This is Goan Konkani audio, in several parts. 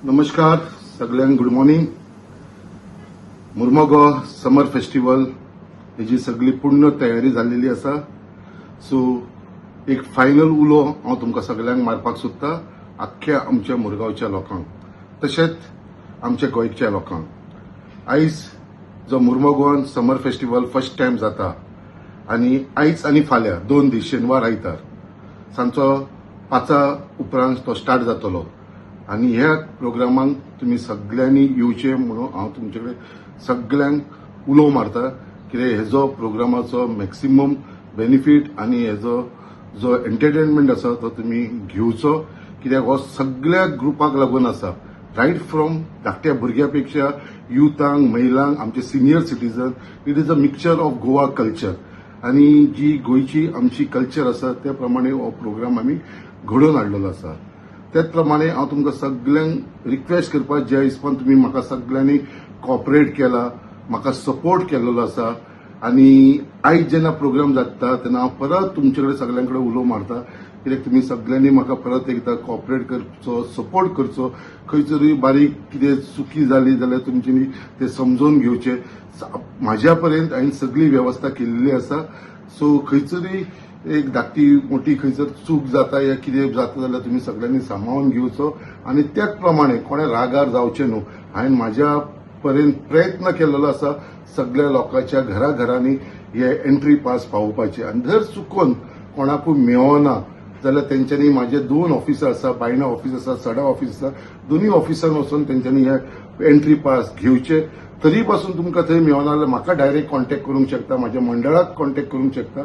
नमस्कार सगळ्यांक, गुड मॉर्निंग. मुर्मोगो समर फेस्टिवल हेजी सगळी पूर्ण तयारी जाल्लेली आसा. सो एक फायनल उलो हांव तुमकां सगळ्यांक मारपाक सोदता, आख्ख्या आमच्या मुरगांवच्या लोकांक, तशेंच आमच्या गोंयच्या लोकांक. आयज जो मुर्मोगोवन समर फेस्टिवल फर्स्ट टायम जाता आनी आयज आनी फाल्यां 2 दीस, शेनवार आयतार, सांजचो 5 उपरांत तो स्टार्ट जातलो आनी ह्या प्रोग्रामाक तुमी सगळ्यांनी येवचें म्हणून हांव तुमचे कडेन सगळ्यांक उलो मारता. कित्याक हेजो प्रोग्रामाचो मॅक्सिमम बेनिफीट आनी हेजो जो एंटरटेनमेंट आसा तो तुमी घेवचो, कित्याक हो सगळ्या ग्रुपाक लागून आसा, रायट फ्रॉम धाकट्या भुरग्या पेक्षा युथांक, महिलांक, आमचे senior citizen. It is a mixture of Goa culture आनी जी गोंयची आमची कल्चर आसा त्या प्रमाणे हो प्रोग्राम आमी घडोवन हाडलेलो आसा. त्याच प्रमाणे हांव तुमकां सगल्यांक रिक्वेस्ट करपाक, ज्या हिसपान तुमी म्हाका सगल्यांनी कॉपरेट केला, म्हाका सपोर्ट केलेलो आसा आनी आयज जेन्ना प्रोग्राम जाता तेन्ना हांव परत तुमचे कडेन सगल्यां कडेन उलो मारता, कित्याक तुमी सगल्यांनी म्हाका परत एकदां कॉपरेट करचो, सपोर्ट करचो. खंयसरूय बारीक कितें चुकी जाली जाल्यार तुमच्यांनी ते समजून घेवचे. म्हाज्या पर्यंत हांवें सगळी वेवस्था केल्ली आसा. सो खंयसरूय एक धाकटी मोठी खंयसर चूक जाता या कितें जाता जाल्यार तुमी सगळ्यांनी सांबाळून घेवचो आनी त्याच प्रमाणे कोणें रागार जावचें न्हू. हांवें म्हाज्या पर्यंत प्रयत्न केलेलो आसा सगळ्या लोकांच्या घराघरांनी हे एंट्री पास पावोवपाचे आनी जर चुकोन कोणाकूय मेळना जाल्यार तेंच्यांनी म्हाजे दोन ऑफिसां आसा, बायणा ऑफीस आसा, सडा ऑफीस आसा, दोनूय ऑफिसान वचून तेंच्यांनी हे एंट्री पास घेवचे. तरी पासून तुमकां थंय मेळना जाल्यार म्हाका डायरेक्ट कॉन्टेक्ट करूंक शकता, म्हाज्या मंडळाक कॉन्टेक्ट करूंक शकता.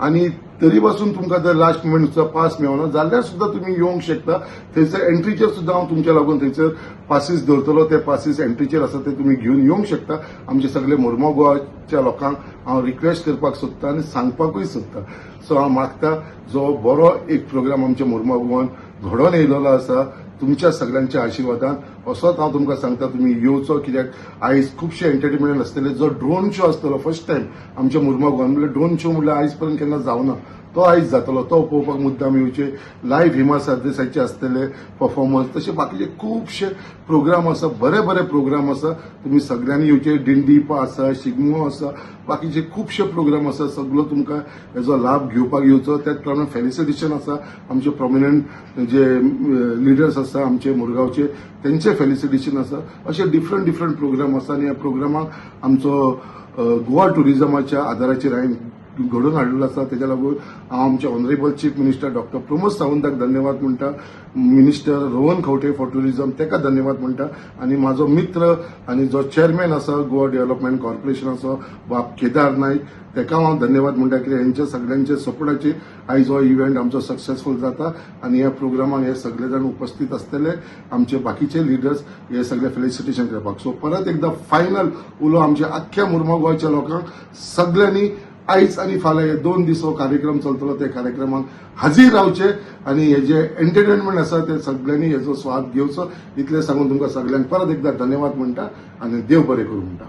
आनी तरी पासून तुमकां जर लास्ट मुमेंट पास मेळना जाल्यार सुद्दां तुमी येवंक शकता. थंयसर एंट्रीचेर सुद्दां हांव तुमच्या लागून थंयसर पासीस दवरतलो. ते पासीस एंट्रीचेर आसा, ते तुमी घेवन येवंक शकता. आमचे सगळे मुर्मो गोवाच्या लोकांक हांव रिक्वेस्ट करपाक सोदता आनी सांगपाकूय सोदता. सो हांव मागता, जो बरो एक प्रोग्राम आमच्या मुर्मो गोवान घडोवन येयलेलो आसा तुमच्या सगळ्यांच्या आशिर्वादान, असोच हांव तुमकां सांगता, तुमी येवचो, कित्याक आयज खुबशे एंटरटेनमेंट आसतले. जो ड्रोन शो आसतलो फर्स्ट टायम आमच्या मुर्मो गोवान, म्हणल्यार ड्रोन शो म्हणल्यार आयज पर्यंत केन्ना जावना, तो आयज जातलो, तो पळोवपाक मुद्दाम येवचे. लायव्ह हिमा सरदेसायचे आसतले परफॉर्मन्स, तशे बाकीचे खुबशे प्रोग्राम आसा, बरे बरे प्रोग्राम आसा. तुमी सगळ्यांनी येवचे. दिंडी आसा, शिगमो आसा, बाकीचे खुबशे प्रोग्राम आसा. सगलो तुमकां हेजो लाभ घेवपाक येवचो. त्याच प्रमाणे फेलिसिटेशन आसा. आमचे प्रोमिनंट जे लिडर्स आसा आमचे मुरगांवचे, तेंचे फेलिसिटेशन आसा. अशे डिफरंट डिफरंट प्रोग्राम आसा आनी ह्या प्रोग्रामाक आमचो गोवा टुरिझमाच्या आदाराचेर हांवें घडोवन हाडलेलो आसा. तेच्या लागून हांव आमचे honourable chief minister doctor Pramod सावंताक धन्यवाद म्हणटा, minister Rohan Khaunte for tourism तेका धन्यवाद म्हणटा आनी म्हाजो मित्र आनी जो चेअरमॅन आसा गोवा डेव्हलपमेंट कॉर्पोरेशनाचो, बाब केदार नायक, तेका हांव धन्यवाद म्हणटा, कित्याक हेंच्या सगळ्यांच्या सपोर्टाचेर आयज हो इव्हेंट आमचो सक्सेसफूल जाता. आनी ह्या प्रोग्रामाक हे सगळे जाण उपस्थित आसतले, आमचे बाकीचे लिडर्स, हे सगळे फेलिसिटेशन करपाक. सो परत एकदां फायनल उलो आमच्या आख्ख्या मुर्मो गोंयच्या लोकांक, सगळ्यांनी आयज आनी फाल्यां हे 2 दीस हो कार्यक्रम चलतलो, त्या कार्यक्रमाक हाजीर रावचे आनी हे जे एंटरटेनमेंट आसा ते सगळ्यांनी हेजो स्वाद घेवचो. इतलें सांगून तुमकां सगळ्यांक परत एकदां धन्यवाद म्हणटा आनी देव बरें करूं म्हणटा.